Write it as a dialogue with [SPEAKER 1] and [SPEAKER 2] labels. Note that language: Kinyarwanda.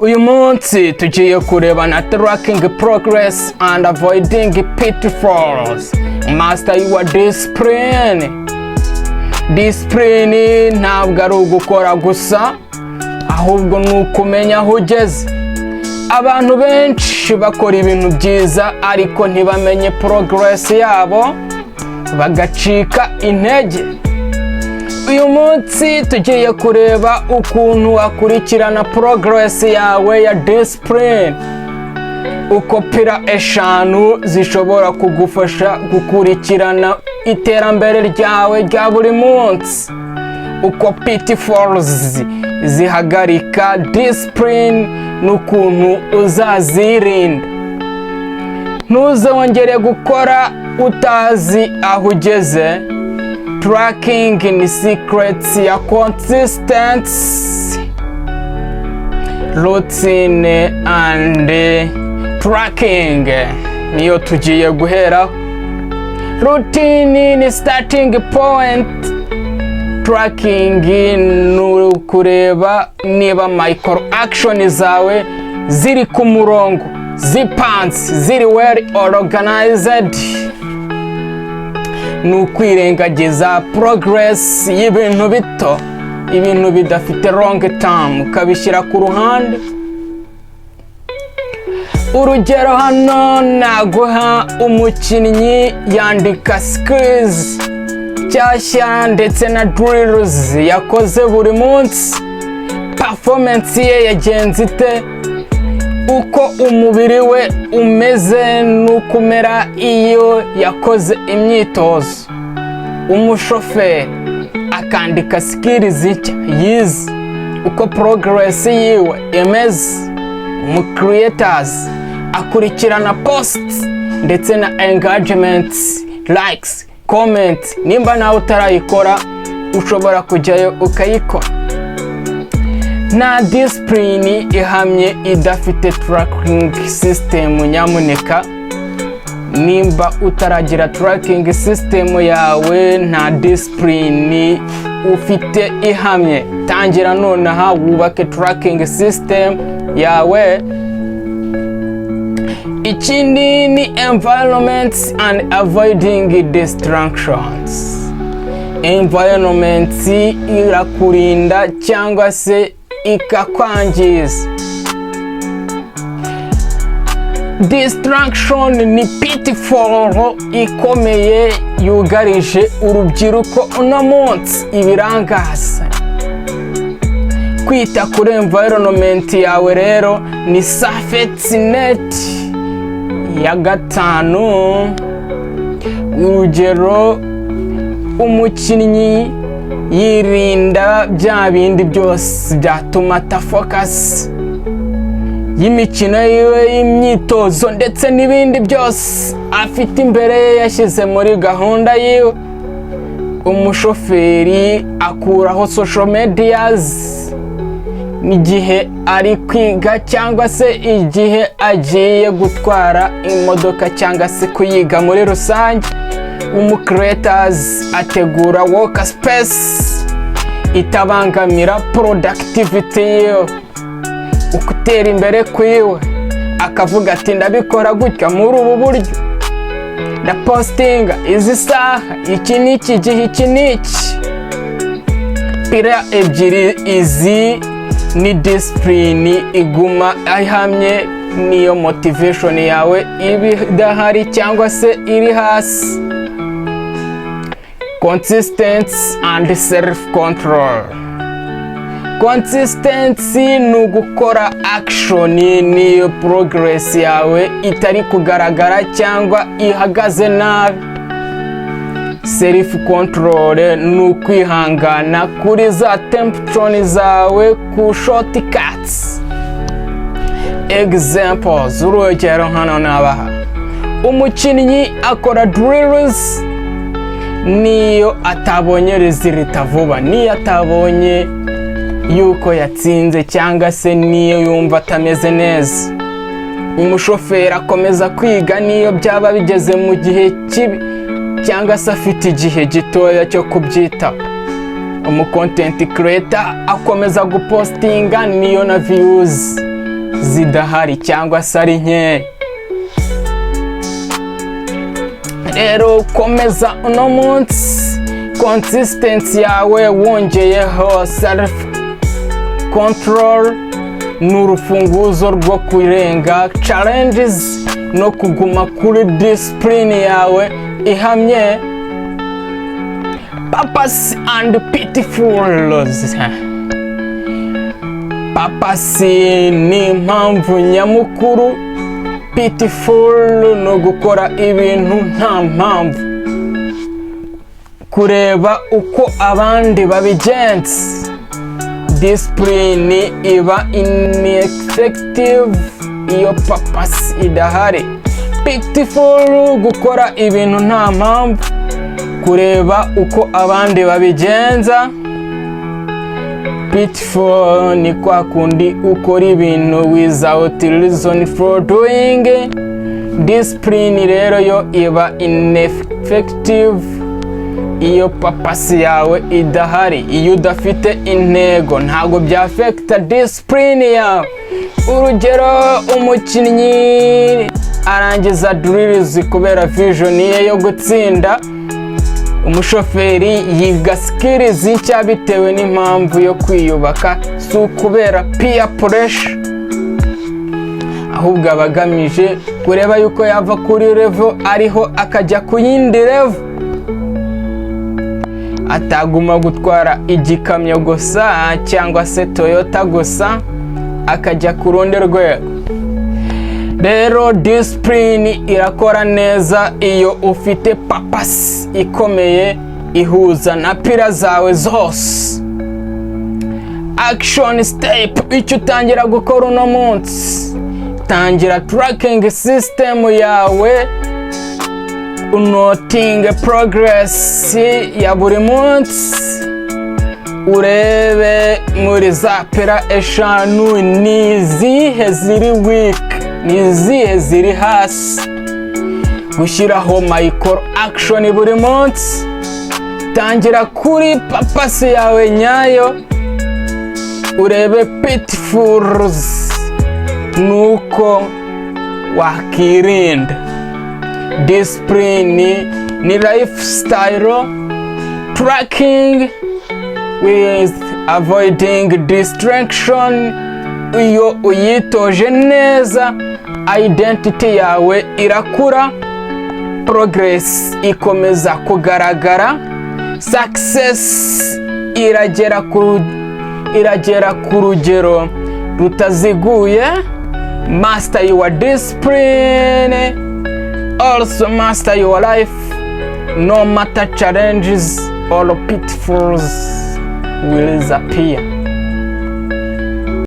[SPEAKER 1] Uyu munsi tugiye kureba na tracking progress and avoiding pitfalls. Master your discipline. Discipline ntabwo ari ugukora gusa, ahubwo ni ukumenya aho ugeze. Abantu benshi bakora ibintu byiza, ariko ntibamenye progress yabo, bagacika intege. Uyu munsi tugiye kureba ukuntu wakurikirana progress yawe ya discipline, uko pillar eshanu zishobora kugufasha gukurikirana iterambere ryawe rya buri munsi, uko pitfalls zihagarika discipline n'ukuntu uzazirinda. Ntuzongere gukora utazi aho ugeze. Tracking ni secrets ya consistency. Routine and tracking niyo tugiye guheraho. Routine ni starting point. Tracking ni ukureba niba micro action zawe ziri ku murongo, zipanze, ziri well organized. Ni ukwirengagiza progress y'ibintu bito, ibintu bidafite long term, ukabishyira ku ruhande. Urugero hano naguha: umukinnyi yandika skills nshyashya ndetse na drills yakoze buri munsi, performance ye yagenze ite, uko umubiri we umeze n'uko umera iyo yakoze imyitozo. Umushoferi akandika skills nshya yize, uko progress yiwe imeze. Umu creator akurikirana post ndetse na engagement, likes, comment. Nimba nawe utarayikora, ushobora kujyayo ukayikora. Nta discipline ihamye idafite tracking system. Nyamuneka, nimba utaragira tracking system yawe, nta discipline ufite ihamye. Tangira nonaha wubake tracking system yawe. Ikindi ni environment and avoiding distractions. Environment irakurinda cyangwa se ikakwangiza. Distraction ni pitfall ikomeye yugarije urubyiruko uno munsi, ibirangaza. Kwita kuri environment yawe rero ni safety net ya gatanu. Urugero, umukinnyi yirinda bya bindi byose byatuma ata focus y'imikino yiwe, y'imyitozo ndetse n'ibindi byose afite imbere ye yashyize muri gahunda yiwe. Umushoferi akuraho social medias igihe ari kwiga cyangwa se igihe agiye gutwara imodoka cyangwa se kuyiga muri rusange. Umu creator ategura work space itabangamira productivity yiwe, ugutera imbere kwiwe, akavuga ati: "Ndabikora gutya, muri ubu buryo, ndapostinga izi saha, iki n'iki gihe, iki n'iki." Pillar ebyiri izi ni discipline iguma ihamye niyo motivation yawe iba idahari cyangwa se iri hasi. Consistency and self control. Consistency ni ugukora action niyo progress yawe itari kugaragara cyangwa ihagaze nabi. Self control ni ukwihangana kuri za temptation zawe, ku shortcuts. Examples, urugero hano nabaha: umukinnyi akora drills niyo atabonye result vuba, niyo atabonye yuko yatsinze cyangwa se niyo yumva atameze neza. Umushoferi akomeza kwiga niyo byaba bigeze mu gihe kibi cyangwa se afite igihe gitoya cyo kubyitaho. Umu content creator akomeza gupostinga niyo na views zidahari cyangwa se ari nkeya. Rero komeza uno munsi consistency yawe, wongeyeho self control, ni urufunguzo rwo kurenga challenges no kuguma kuri discipline yawe ihamye. Purpose and pitfalls. Purpose ni impamvu nyamukuru, pitfall ni ugukora ibintu nta mpamvu, kureba uko abandi babigenza. Discipline iba ineffective iyo purpose idahari. Pitfall: gukora ibintu nta mpamvu, kureba uko abandi babigenza. Pitfall ni kwa kundi ukora ibintu without reason for doing. Discipline rero yo iba ineffective iyo purpose yawe idahari. Iyo udafite intego, ntabwo byaffecta discipline yawe. Urugero, umukinnyi arangiza drills kubera vision ye yo gutsinda. Umushoferi yiga skills nshya bitewe n'impamvu yo kwiyubaka, si ukubera peer pressure, ahubwo aba agamije kureba yuko yava kuri level ariho akajya ku yindi level, ataguma gutwara igikamyo gusa cyangwa se Toyota gusa, akajya ku rundi rwego. Rero discipline irakora neza iyo ufite purpose ikomeye ihuza na pillar zawe zose. Action step, icyo utangira gukora uno munsi: tangira tracking system yawe, unotinge progress ya buri munsi, urebe muri za pillar eshanu ni izihe ziri weak, ni izihe ziri hasi, gushyiraho micro action buri munsi. Tangira kuri purpose yawe nyayo, urebe pitfalls nuko wakirinda. Discipline ni lifestyle. Tracking with avoiding distraction. Iyo uyitoje neza, identity yawe irakura, progress ikomeza kugaragara, success iragera ku rugero rutaziguye. Master your discipline, also master your life. No matter challenges or pitfalls will appear.